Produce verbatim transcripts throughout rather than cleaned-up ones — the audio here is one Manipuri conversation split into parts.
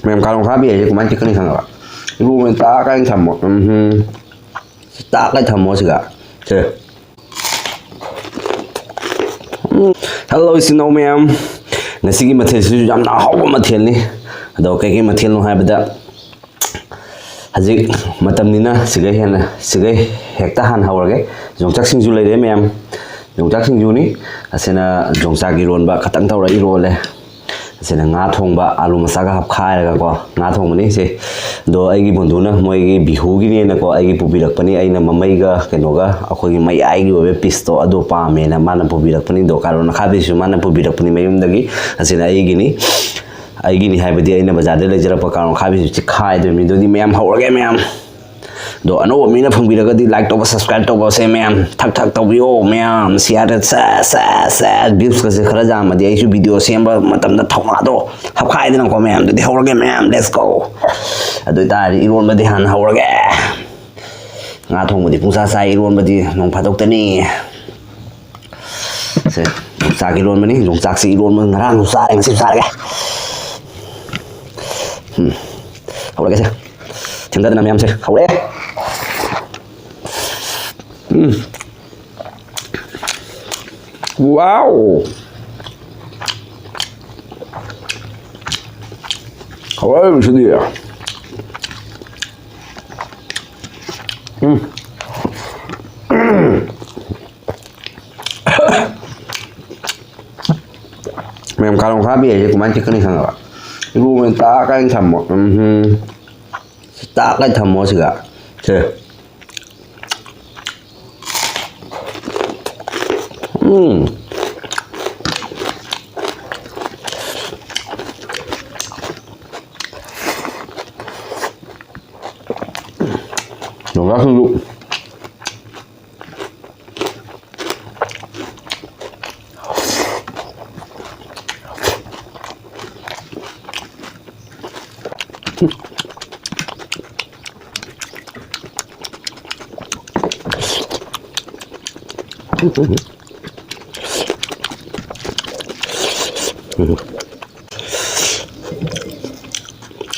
ꯃꯌꯥꯝ ꯀꯥꯔꯣꯡ ꯈꯥꯕꯤ ꯍꯥꯏꯁꯦ ꯀꯃꯥꯏꯅ ꯆꯤꯛꯀꯅꯤ ꯈꯪꯉꯕ? ꯏꯔꯣꯟꯕ ꯇꯥꯛ ꯀꯥꯏꯅ ꯊꯝꯃꯣ꯫ ꯎꯝ꯫ ꯇꯥꯛ ꯀꯥꯏꯅ ꯊꯝꯃꯣ ꯁꯤꯒ꯫ ꯁꯦ꯫ ꯎꯝ꯫ ꯍꯜꯂꯣ ꯏꯆꯤꯟ ꯏꯅꯥꯎ ꯃꯌꯥꯝ꯫ ꯉꯁꯤꯒꯤ ꯃꯊꯦꯜꯁꯤꯁꯨ ꯌꯥꯝꯅ ꯑꯍꯥꯎꯕ ꯃꯊꯦꯜꯅꯤ꯫ ꯑꯗꯣ ꯀꯩꯀꯩ ꯃꯊꯦꯜꯅꯣ ꯍꯥꯏꯕꯗ, ꯍꯧꯖꯤꯛ ꯃꯇꯝꯅꯤꯅ ꯁꯤꯒ ꯍꯦꯟꯅ, ꯁꯤꯒ ꯍꯦꯛꯇ ꯍꯥꯟꯅ ꯍꯧꯔꯒꯦ꯫ ꯌꯣꯡꯆꯥꯛ ꯁꯤꯡꯖꯨ ꯂꯩꯔꯦ ꯃꯌꯥꯝ꯫ ꯌꯣꯡꯆꯥꯛ ꯁꯤꯡꯖꯨꯅꯤ꯫ ꯑꯁꯤꯅ ꯌꯣꯡꯆꯥꯛ ꯏꯔꯣꯟꯕ ꯈꯇꯪ ꯇꯧꯔ ꯏꯔꯣꯜꯂꯦ꯫ ꯑꯁꯤꯅ ꯉꯥ ꯊꯣꯡꯕ, ꯑꯥꯂꯨ ꯃꯆꯥꯒ ꯍꯥꯞꯈꯥꯏꯔꯒꯀꯣ ꯉꯥ ꯊꯣꯡꯕꯅꯤ ꯁꯦ꯫ ꯑꯗꯣ ꯑꯩꯒꯤ ꯕꯣꯟꯗꯨꯅ ꯃꯣꯏꯒꯤ ꯕꯤꯍꯨꯒꯤꯅꯦꯅꯀꯣ ꯑꯩꯒꯤ ꯄꯨꯕꯤꯔꯛꯄꯅꯤ꯫ ꯑꯩꯅ ꯃꯃꯩꯒ ꯀꯩꯅꯣꯒ ꯑꯩꯈꯣꯏꯒꯤ ꯃꯌꯥꯏꯒꯤ ꯑꯣꯏꯕ ꯄꯤꯁꯇꯣ ꯑꯗꯨ ꯄꯥꯝꯃꯦꯅ ꯃꯥꯅ ꯄꯨꯕꯤꯔꯛꯄꯅꯤ꯫ ꯑꯗꯣ ꯀꯥꯔꯣꯟ ꯑꯈꯥꯕꯤꯁꯨ ꯃꯥꯅ ꯄꯨꯕꯤꯔꯛꯄꯅꯤ ꯃꯌꯨꯝꯗꯒꯤ꯫ ꯑꯁꯤꯅ ꯑꯩꯒꯤꯅꯤ꯫ ꯑꯩꯒꯤꯅꯤ ꯍꯥꯏꯕꯗꯤ ꯑꯩꯅ ꯕꯖꯥꯔꯗ ꯂꯩꯖꯔꯛꯄ ꯀꯥꯔꯣꯟ ꯑꯈꯥꯕꯤꯁꯨ ꯆꯤꯈꯥꯏꯗꯣꯏꯅꯤ꯫ ꯑꯗꯨꯗꯤ ꯃꯌꯥꯝ ꯍꯧꯔꯒꯦ ꯃꯌꯥꯝ꯫ ꯑꯗꯣ ꯑꯅꯧꯕ ꯃꯤꯅ ꯐꯪꯕꯤꯔꯒꯗꯤ like ꯇꯧꯕ, subscribe ꯇꯧꯕꯁꯦ ꯃꯌꯥꯝ ꯊꯛ ꯊꯛ ꯇꯧꯕꯤꯌꯣ ꯃꯌꯥꯝ꯫ Share ꯁꯦ, ꯁꯦ, ꯁꯦ, views ꯀꯁꯦ ꯈꯔ ꯌꯥꯝꯃꯗꯤ ꯑꯩꯁꯨ video ꯁꯦꯝꯕ ꯃꯇꯝꯗ ꯊꯧꯅꯥꯗꯣ ꯍꯥꯞꯈꯥꯏꯗꯅꯀꯣ ꯃꯌꯥꯝ꯫ ꯑꯗꯨꯗꯤ ꯍꯧꯔꯒꯦ ꯃꯌꯥꯝ, let's go꯫ ꯑꯗꯨ ꯑꯣꯏꯇꯥꯔꯗꯤ ꯏꯔꯣꯟꯕꯗꯤ ꯍꯥꯟꯅ ꯍꯧꯔꯒꯦ꯫ ꯉꯥ ꯊꯣꯡꯕꯗꯤ ꯄꯨꯡꯆꯥ ꯆꯥꯏ, ꯏꯔꯣꯟꯕꯗꯤ ꯅꯣꯡ ꯐꯥꯗꯣꯛꯇꯅꯤ꯫ ꯁꯦ, ꯌꯣꯡꯆꯥꯛ ꯏꯔꯣꯟꯕꯅꯤ꯫ ꯌꯣꯡꯆꯥꯛꯁꯤ ꯏꯔꯣꯟꯕ ꯉꯔꯥꯡꯁꯨ ꯆꯥꯔꯦ, ꯉꯁꯤꯁꯨ ꯆꯥꯔꯒꯦ꯫ ꯎꯝ, ꯍꯧꯔꯒꯦꯁꯦ꯫ ꯊꯦꯡꯊꯗꯅ ꯃꯌꯥꯝꯁꯦ ꯍꯧꯔꯦ꯫ ꯎꯝ꯫ Wow! ꯍꯧꯔꯦ ꯁꯤꯗꯤ꯫ ꯎꯝ꯫ ꯃꯌꯥꯝ ꯀꯥꯔꯣꯡ ꯈꯥꯕꯤ ꯍꯥꯏꯁꯦ ꯀꯃꯥꯏꯅ ꯆꯤꯛꯀꯅꯤ ꯈꯪꯉꯕ? ꯏꯔꯣꯟꯕ ꯇꯥꯛ ꯀꯥꯏꯅ ꯊꯝꯃꯣ꯫ ꯎꯝ꯫ ꯇꯥꯛ ꯀꯥꯏꯅ ꯊꯝꯃꯣ ꯁꯤꯒ꯫ ꯁꯦ꯫ ꯎꯝ꯫ ꯌꯣꯡꯆꯥꯛꯁꯤꯡꯁꯨ꯫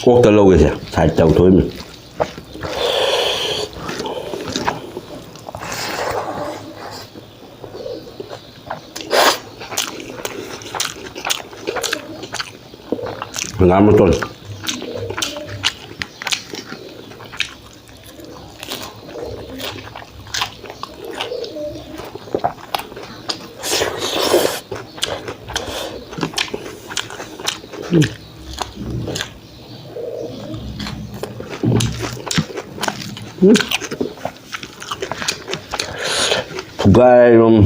ꯀꯣꯛꯇ ꯂꯧꯒꯦꯁꯦ, ꯁꯥꯏꯠ ꯇꯧꯊꯣꯛꯏꯃꯤ꯫ ꯍꯪꯒꯥꯝ ꯃꯇꯣꯟ꯫ ꯎꯝ꯫ ꯐꯨꯒꯥꯏꯔꯨꯝ꯫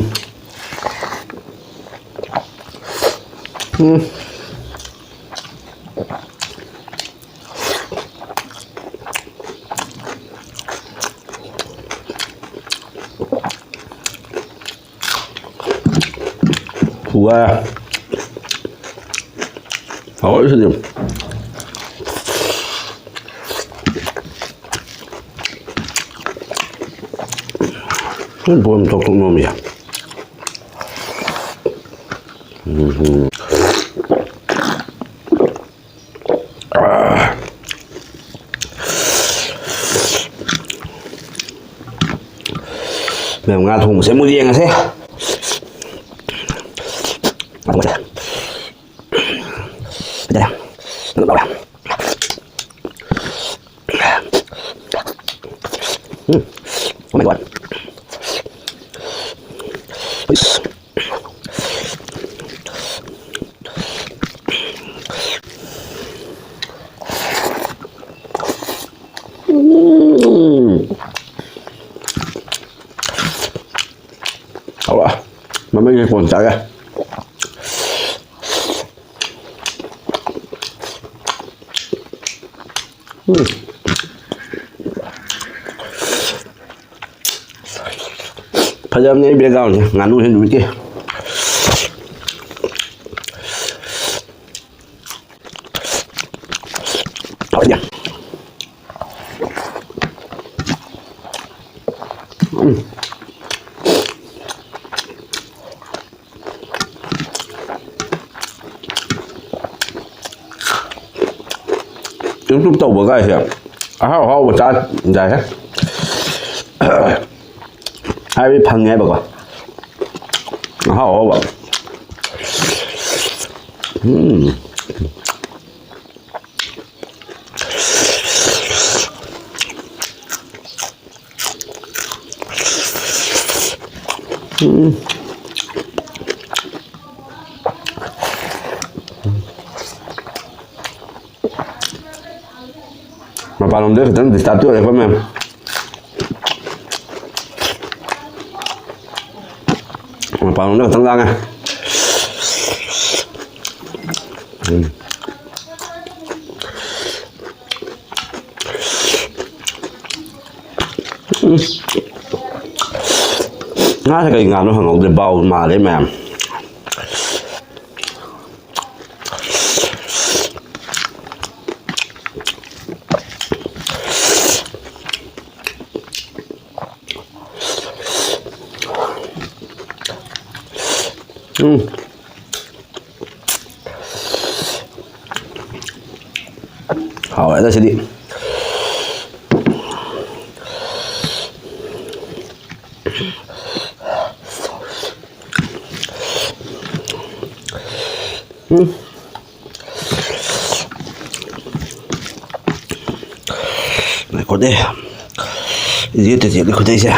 ꯎꯝ꯫ ꯋꯥ꯫ ꯍꯥꯎꯔꯤꯁꯤꯗꯤ꯫ ꯁꯨꯝ ꯕꯣꯟ ꯇꯧꯊꯣꯛ ꯅꯣꯝ ꯌꯥꯏ꯫ ꯎꯝ꯫ ꯃꯌꯥꯝ ꯉꯥ ꯊꯣꯡꯕꯁꯦ ꯑꯃꯨꯛ ꯌꯦꯡꯉꯁꯦ꯫ ꯎꯝ꯫ Oh my God. ꯎꯝ꯫ ꯍꯥꯎꯔꯦ꯫ ꯃꯃꯤꯡꯁꯦ ꯀꯣꯟꯅ ꯆꯥꯒꯦ꯫ ꯎꯝ꯫ ꯐꯖꯕꯅꯦ ꯑꯩ background ꯁꯦ, ꯉꯥꯅꯨꯁꯦ ꯅꯨꯃꯤꯠꯀꯤ꯫ ꯎꯝ꯫ YouTube ꯇꯧꯕꯒꯥꯏꯁꯦ ꯑꯍꯥꯎ ꯑꯍꯥꯎꯕ ꯆꯥ ꯌꯥꯏꯍꯦ꯫ ꯍꯥꯏꯕꯗꯤ ꯐꯪꯉꯦ ꯍꯥꯏꯕꯀꯣ꯫ ꯑꯍꯥꯎ ꯑꯍꯥꯎꯕ꯫ ꯎꯝ꯫ ꯎꯝ꯫ ꯃꯄꯥꯟꯂꯣꯝꯗ ꯈꯤꯇꯪ disturb ꯇꯤ ꯑꯣꯏꯔꯦꯀꯣ ꯃꯌꯥꯝ꯫ ꯃꯄꯥꯟꯂꯣꯝꯗ ꯈꯤꯇꯪ ꯂꯥꯡꯉꯦ꯫ ꯎꯝ꯫ ꯎꯝ꯫ ꯉꯥꯁꯦ ꯀꯩ ꯉꯥꯅꯣ ꯍꯪꯍꯧꯗ꯭ꯔꯦ, ꯕꯥꯎ ꯃꯥꯜꯂꯦ ꯃꯌꯥꯝ꯫ ꯎꯝ꯫ ꯍꯥꯎꯔꯦꯗ ꯁꯤꯗꯤ꯫ ꯎꯝ꯫ ꯉꯥꯏꯈꯣꯅꯦ꯫ ꯌꯦꯠꯇ ꯌꯦꯠꯂꯤ ꯈꯨꯗꯩꯁꯦ꯫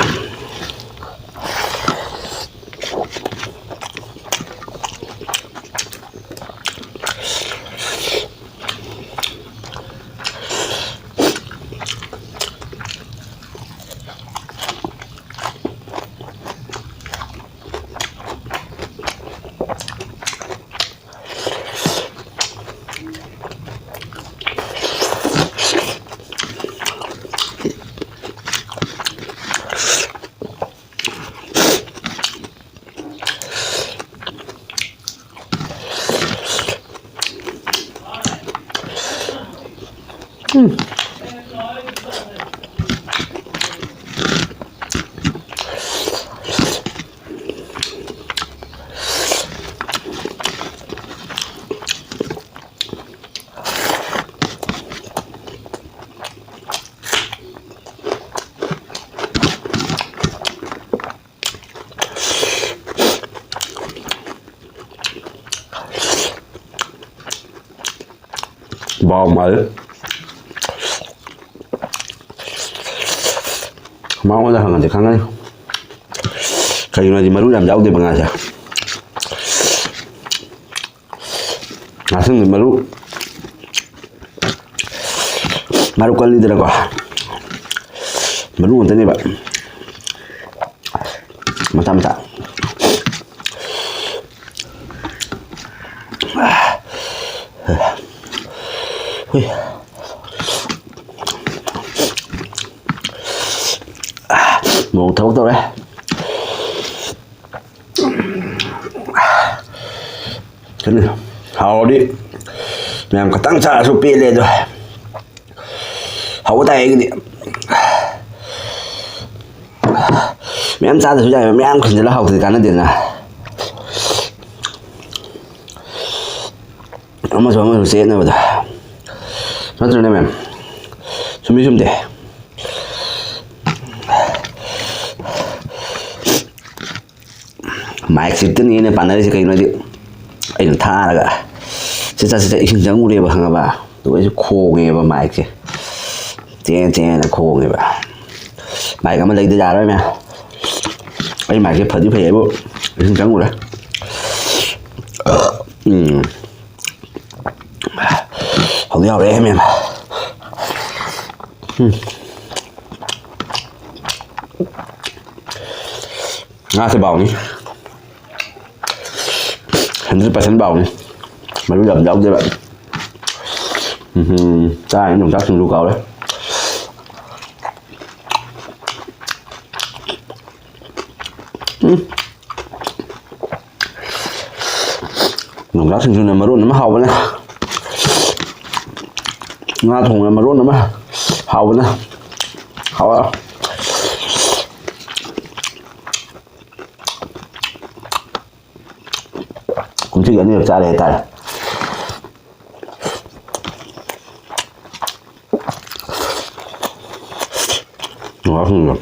ꯍꯥꯎ ꯃꯥꯜꯂꯦ꯫ ꯃꯉꯣꯟꯗ ꯍꯪꯉꯗꯤ ꯈꯪꯒꯅꯤ꯫ ꯀꯩꯒꯤꯅꯣ ꯍꯥꯏꯗꯤ ꯃꯔꯨ ꯌꯥꯝ ꯌꯥꯎꯗꯦꯕ ꯉꯥꯁꯦ꯫ ꯉꯥꯁꯤꯡꯗꯤ ꯃꯔꯨ, ꯃꯔꯨ ꯀꯜꯂꯤꯗꯅꯀꯣ꯫ ꯃꯔꯨ ꯉꯥꯛꯇꯅꯦꯕ꯫ ꯃꯆꯥ ꯃꯆꯥ꯫ ꯍꯨꯏ꯫ ꯃꯣꯔꯣꯛ ꯊꯕꯛ ꯇꯧꯔꯦ꯫ ꯀꯩꯅꯣ, ꯍꯥꯎꯔꯗꯤ ꯃꯌꯥꯝ ꯈꯇꯪ ꯆꯥꯔꯁꯨ ꯄꯦꯜꯂꯦ ꯑꯗꯣ꯫ ꯍꯥꯎꯕ ꯇꯥꯏ ꯑꯩꯒꯤꯗꯤ꯫ ꯃꯌꯥꯝ ꯆꯥꯗ꯭ꯔꯁꯨ ꯌꯥꯏꯕ, ꯃꯌꯥꯝ ꯈꯟꯖꯤꯜꯂ ꯍꯥꯎꯇ꯭ꯔꯗꯤ ꯀꯥꯟꯅꯗꯦꯗꯅ꯫ ꯑꯃꯁꯨ ꯑꯃꯁꯨ ꯆꯦꯠꯅꯕꯗꯣ꯫ ꯅꯠꯇ꯭ꯔꯅꯦ ꯃꯦꯝ? ꯆꯨꯝꯃꯤ ꯆꯨꯝꯗꯦ? ꯃꯥꯏꯛꯁꯦ ꯇꯤꯟꯅ ꯄꯥꯟꯅꯔꯤꯁꯦ ꯀꯩꯅꯣꯗꯤ, ꯑꯩꯅ ꯊꯥꯔꯒ ꯆꯤꯠ ꯆꯥ ꯆꯤꯠ ꯆꯥ ꯏꯁꯤꯡ ꯆꯪꯉꯨꯔꯦꯕ, ꯈꯪꯉꯕ? ꯑꯗꯨꯒ ꯑꯩꯁꯨ ꯈꯣꯡꯉꯦꯕ ꯃꯥꯏꯛꯁꯦ꯫ ꯆꯦꯟ ꯆꯦꯟꯅ ꯈꯣꯡꯉꯦꯕ꯫ ꯃꯥꯏꯛ ꯑꯃ ꯂꯩꯗ ꯌꯥꯔꯣꯏ ꯃꯌꯥꯝ꯫ ꯑꯩ ꯃꯥꯏꯛꯁꯦ ꯐꯗꯤ ꯐꯩ ꯍꯥꯏꯕꯨ ꯏꯁꯤꯡ ꯆꯪꯉꯨꯔꯦ꯫ ꯎꯝ꯫ ꯍꯧꯗꯤ ꯍꯧꯔꯛꯑꯦ ꯃꯦꯝ꯫ ꯎꯝ꯫ ꯉꯥꯁꯦ ꯕꯥꯎꯅꯤ꯫ Hundred percent ꯕꯥꯎꯅꯤ꯫ ꯃꯔꯨ ꯌꯥꯝ ꯌꯥꯎꯗꯦꯕ꯫ ꯎꯝ꯫ ꯆꯥꯔꯤꯅꯦ ꯌꯣꯡꯆꯥꯛ ꯁꯤꯡꯖꯨ ꯀꯥꯎꯔꯦ꯫ ꯎꯝ꯫ ꯌꯣꯡꯆꯥꯛ ꯁꯤꯡꯖꯨꯅ ꯃꯔꯣꯟ ꯑꯃ ꯍꯥꯎꯕꯅꯦ꯫ ꯉꯥ ꯊꯣꯡꯕꯅ ꯃꯔꯣꯟ ꯑꯃ ꯍꯥꯎꯕꯅꯦ꯫ ꯍꯥꯎꯔꯦ꯫ ꯀꯨꯝꯁꯤꯒꯤ ꯑꯅꯤꯔꯛ ꯆꯥꯔꯦ ꯍꯥꯏꯇꯥꯔꯦ꯫ ꯌꯣꯡꯆꯥꯛꯁꯤꯡꯗꯣ꯫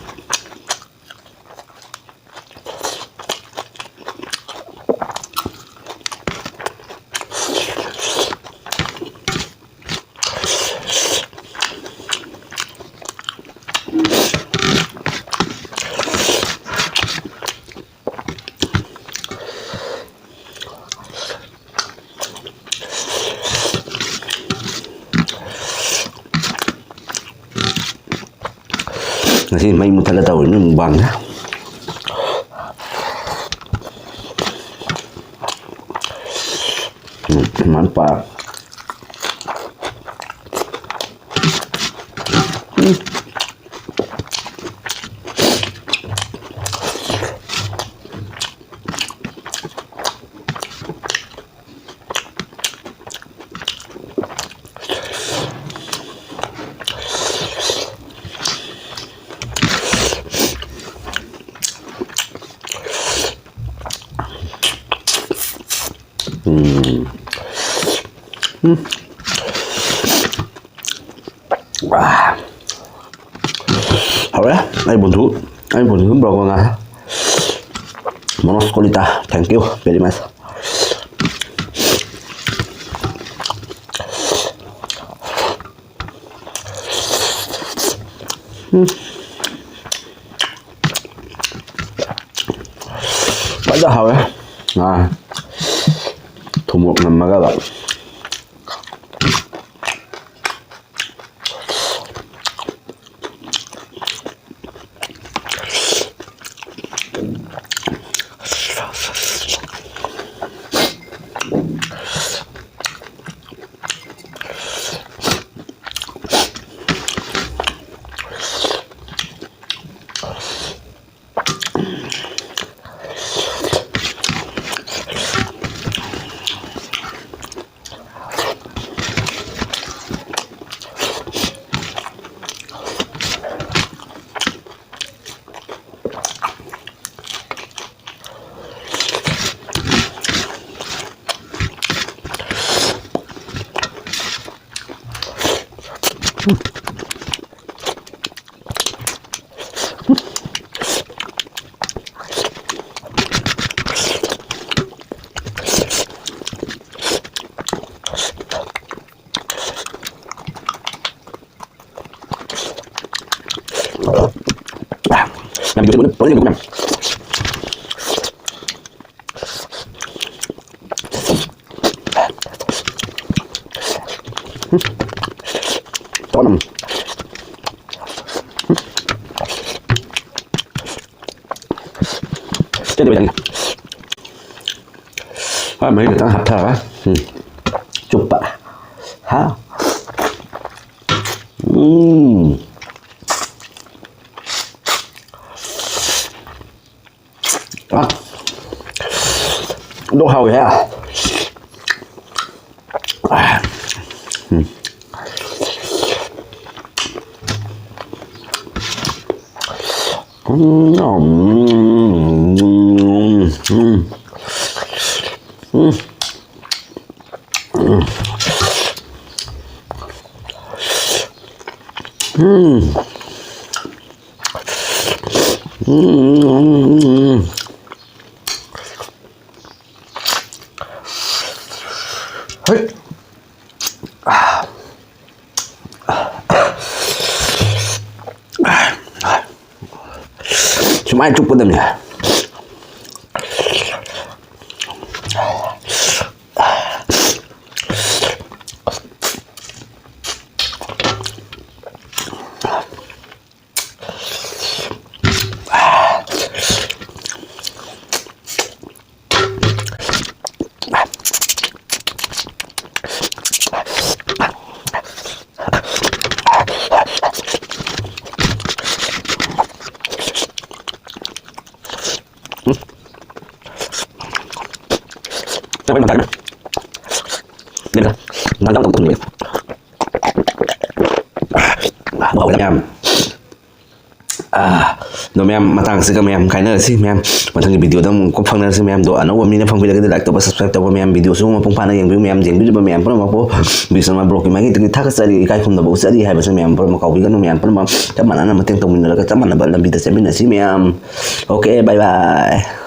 ꯉꯁꯤ ꯃꯩ ꯃꯨꯠꯊꯠꯂ ꯇꯧꯔꯤꯅꯤ ꯃꯨꯛꯕꯥꯡꯁꯦ꯫ ꯎꯝ, ꯁꯨꯃꯥꯏꯅ ꯄꯥ-, ꯎꯝ꯫ ꯎꯝ꯫ ꯎꯝ꯫ ꯑꯥ꯫ ꯍꯧꯔꯦ꯫ ꯑꯩ ꯕꯨꯟꯊꯨ, ꯑꯩ ꯕꯨꯟꯊꯨ ꯑꯗꯨꯝ ꯄꯨꯔꯛꯄ ꯉꯥꯏ꯫ ꯃꯣꯅꯣꯁ ꯀꯣꯂꯤꯇꯥ, thank you very much꯫ ꯎꯝ꯫ ꯐꯖ ꯍꯥꯎꯋꯦ꯫ ꯉꯥ ꯊꯨꯝꯃꯣꯛ ꯅꯝꯃꯒ꯫ ꯀꯩꯗꯧꯕ ꯆꯪꯉꯤ? ꯍꯣꯏ, ꯃꯍꯤ ꯈꯤꯇꯪ ꯍꯥꯞꯊꯔꯒ, ꯎꯝ, ꯆꯨꯞꯄ꯫ ꯍꯥ? ꯎꯝ꯫ ꯑ, ꯑꯗꯨ ꯍꯥꯎꯋꯤꯍꯦ꯫ ꯎꯝ꯫ ꯎꯝ꯫ ꯎꯝ꯫ ꯎꯝ꯫ ꯎꯝ꯫ ꯍꯣꯏ꯫ ꯁꯨꯃꯥꯏꯅ ꯆꯨꯞꯀꯗꯕꯅꯤ꯫ ꯃꯌꯥꯝ, ꯑꯥ, ꯑꯗꯣ ꯃꯌꯥꯝ, ꯃꯇꯥꯡꯁꯤꯒ ꯃꯌꯥꯝ ꯀꯥꯏꯅꯔꯁꯤ꯫ ꯃꯌꯥꯝ, ꯃꯊꯪꯒꯤ video ꯗ ꯑꯃꯨꯛ ꯀꯣꯛ ꯐꯪꯅꯔꯁꯤ꯫ ꯃꯌꯥꯝꯗꯣ ꯑꯅꯧꯕ ꯃꯤꯅ ꯐꯪꯕꯤꯔꯒꯗꯤ like ꯇꯧꯕ, subscribe ꯇꯧꯕ꯫ ꯃꯌꯥꯝ, video ꯁꯨ ꯃꯄꯨꯡ ꯐꯥꯅ ꯌꯦꯡꯕꯤꯌꯨ꯫ ꯃꯌꯥꯝ, ꯌꯦꯡꯕꯤꯔꯤꯕ ꯃꯌꯥꯝ ꯄꯨꯝꯅꯃꯛꯄꯨ ꯕꯤꯁ꯭ꯋꯥ ꯁꯔꯃ vlog ꯀꯤ ꯃꯥꯏꯀꯩꯗꯒꯤ ꯊꯥꯒꯠꯆꯔꯤ, ꯏꯀꯥꯏ ꯈꯨꯝꯅꯕ ꯎꯠꯆꯔꯤ ꯍꯥꯏꯕꯁꯤ ꯃꯌꯥꯝ ꯄꯨꯝꯅꯃꯛ ꯀꯥꯎꯕꯤꯒꯅꯨ꯫ ꯃꯌꯥꯝ ꯄꯨꯝꯅꯃꯛ ꯆꯞ ꯃꯥꯟꯅꯅ ꯃꯇꯦꯡ ꯇꯧꯃꯤꯟꯅꯔꯒ ꯆꯞ ꯃꯥꯟꯅꯕ ꯂꯝꯕꯤꯗ ꯆꯦꯟꯃꯤꯟꯅꯁꯤ ꯃꯌꯥꯝ꯫ Okay, bye bye꯫